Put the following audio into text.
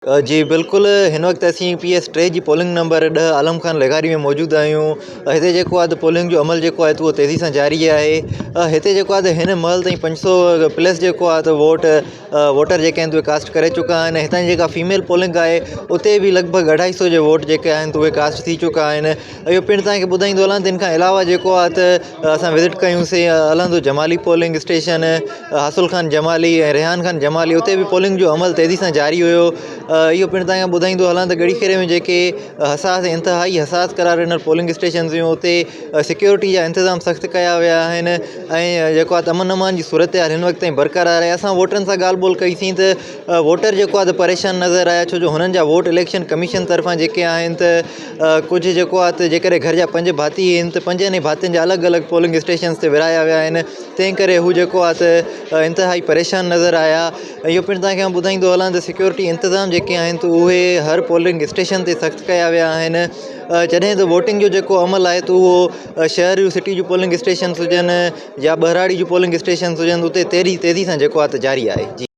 جي بلڪل هن وقت اسين پي ايس ٽي جي پولنگ نمبر ڏهه عالم خان لغاري ۾ موجود آهيون هتي جيڪو آهي ته پولنگ جو عمل جيڪو آهي اهو تيزي سان جاري آهي هتي جيڪو آهي ته هن مهل تائين 500 پلس جيڪو آهي ته ووٽ ووٽر جيڪي آهن اهي ڪاسٽ ڪري چڪا آهن هتان جي جيڪا فيميل پولنگ آهي اتي به لڳ ڀڳ اڍائي سو جو ووٽ جيڪي آهن اهي ڪاسٽ ٿي چڪا آهن اهو پڻ توهان کي ٻڌائيندو هلان ته ان کان علاوه جيڪو آهي ته اسان visit ڪيونسين Allahando Jamali polling station حاصل خان جمالي ۽ ريحان خان جمالي اتي به پولنگ جو عمل تيزي سان جاري هيو اهو پڻ توهان کي ٻڌائيندو هلان ته ڳڙهي خيري ۾ جيڪي حساس ۽ انتهائي حساس قرار ڏنل پولنگ اسٽيشنز هيون اتي سيڪيورٽي جا انتظام سخت ڪيا ويا آهن ۽ جيڪو آهي ته امن امان جي صورتحال هن وقت تائين برقرار آهي اسان ووٽرن سان ڳالهه ٻولهه ڪئي سين ته ووٽر جيڪو آهي ته پريشان نظر آيا ڇو جو هنن جا ووٽ اليڪشن ڪميشن طرفان جيڪي آهن ته ڪجهه جيڪو آهي ته جيڪڏهن گهر جا پنج ڀاتي آهن ته پنجن ئي ڀاتين جا الڳ الڳ پولنگ اسٽيشنز تي ورهايا ويا آهن تنهن ڪري هو جيڪو آهي ته انتهائي پريشان نظر آيا ۽ اهو پڻ توهان کي آئون ٻڌائيندو هلان ته سيڪيورٽي انتظام جيڪي آهن ته اهي هر پولنگ اسٽيشن تي سخت ڪيا ويا آهن جڏهن ته ووٽنگ جو جيڪو عمل آهي ته اهو شهر جون سٽي جون پولنگ اسٽيشنس هجن يا ٻهراڙي جون پولنگ اسٽيشنس هجن اتي تيري تيزي سان جيڪو آهي ته جاري آهي جي.